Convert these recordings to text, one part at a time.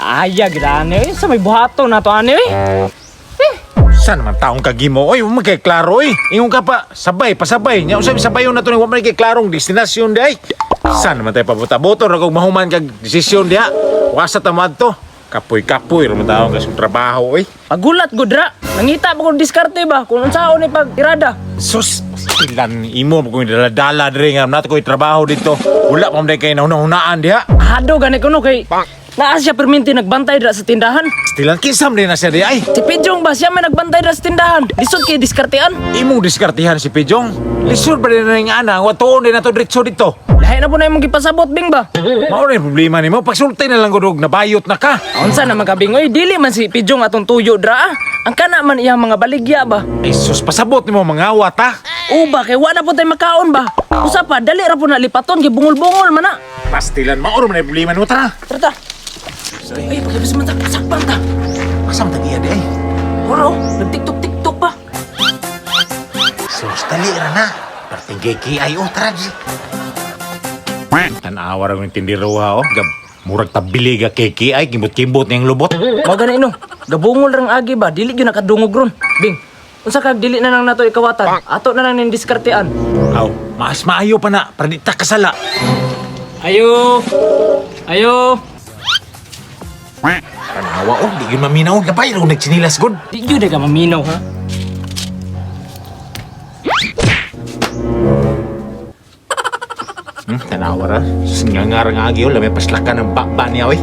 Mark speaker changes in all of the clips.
Speaker 1: Aya gid ani oy, sa may buhaton na to ani oy.
Speaker 2: Saan naman taong kagimo? Oy, wa man kay klaro oy. Ingon ka pa, sabay, pasabay. Nya usab sabayon na to ni wa man kay klarong destinasyon di ay. Saan naman tayo pabuta-buto ra kog mahuman kag desisyon diha. Wasa ta to. Kapoy-kapoy ra man taong kasong trabaho oy.
Speaker 1: Pagulat gud ra. Nangita pa kog diskarte ba kung unsaon ni pag tirada.
Speaker 2: Sus, ilan imo kung dala-dala diri nga nato ko'y trabaho dito. Wala pa man kay nahuna-hunaan diha.
Speaker 1: Hado gani kuno kay naa siya perminti nagbantay dira sa tindahan.
Speaker 2: Stilan kisam din na siya di ay.
Speaker 1: Si Pidjong ba siya may nagbantay dira sa tindahan. Lisod kay diskartean.
Speaker 2: Imong diskartihan si Pijong. Lisod ba din na yung ana, watuon din na to diretso dito.
Speaker 1: Lahi na po na imong gipasabot bing ba.
Speaker 2: Mao na yung problema nimo. Pagsulti na lang gud og nabayot na ka.
Speaker 1: Unsa naman ka bing oy, dili man si Pidjong atong tuyo dra ah. Ang kana man iyang mga baligya ba.
Speaker 2: Ay sus, pasabot nimo mangawat ha.
Speaker 1: Uba kay wa na po tay makaon ba. Usa pa dali ra po na lipaton kay bungol-bungol man na.
Speaker 2: Pastilan mao ra man yung problema nimo tara.
Speaker 1: Tara ta. Ay, paglabas man ta, sakpan ta.
Speaker 2: Asa man tagiya di ay?
Speaker 1: Oro, nag-tiktok-tiktok pa.
Speaker 2: Sus, dali ra na. Perting KKI oh, tara di. Tanawa ra yung tindiruha oh. Gab, murag tabili ga KKI, kimbot-kimbot niyang lubot.
Speaker 1: Mao gani no. Gabungol rang agi ba, dili gyud nakadungog ron. Bing, unsa kag dili na lang nato ikawatan. Ato na lang ning diskartean.
Speaker 2: Aw, mas maayo pa na, para di ta kasala.
Speaker 1: Ayo. Ayo.
Speaker 2: Tanawa oh, di gyud maminaw, gabay ra nagtsinilas gud.
Speaker 1: Di gyud ka maminaw ha.
Speaker 2: Tanawa ra. Singangar nga agi oh, lamay paslakan ng bakba niya oy.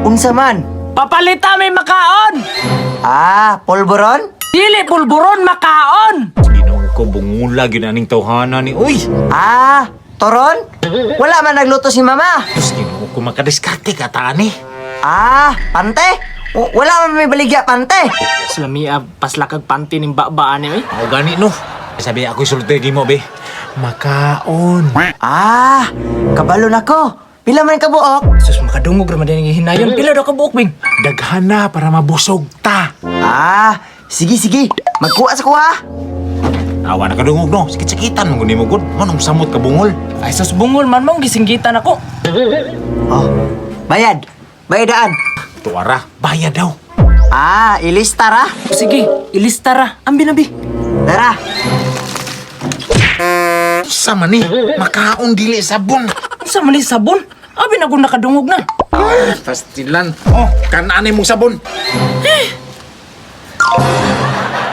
Speaker 3: Unsa man?
Speaker 1: Papalita may makaon.
Speaker 3: Ah, polvoron?
Speaker 1: Dili pulburon makaon.
Speaker 2: Ginoo ko bungula gyud aning tawhana ni oy.
Speaker 3: Ah, toron? Wala man nagluto si mama.
Speaker 2: Sus, Ginoo ko makadiskarte ka tani.
Speaker 3: Ah, pante? Wala man may baligya pante.
Speaker 1: Slamia paslakag panty ning bakba ani oy.
Speaker 2: Mao gani no. Sabi ako sulti mo be. Makaon.
Speaker 3: Ah, kabalo nako. Pila man kabuok?
Speaker 1: Sus makadungog ra man din ang hinayon. Pila daw ka buok bing?
Speaker 2: Daghan na para mabusog ta.
Speaker 3: Ah, sige sige. Magkuha sa kuha.
Speaker 2: Awa na kadungog no. Sakit-sakitan mo guni mo gud. Manong samot ka bungol.
Speaker 1: Ay sus bungol man mong gisinggitan ako.
Speaker 3: Oh, bayad. Bayadaan.
Speaker 2: Tuara, bayad daw.
Speaker 3: Ah, ilista ra.
Speaker 1: Sige, ilista ra. Ambi na bi.
Speaker 3: Tara.
Speaker 2: Sa man ni, makaon dili sabon.
Speaker 1: Unsa man ni sabon? Abi na kung nakadungog na.
Speaker 2: Pastilan. Oh, kananay mong sabon.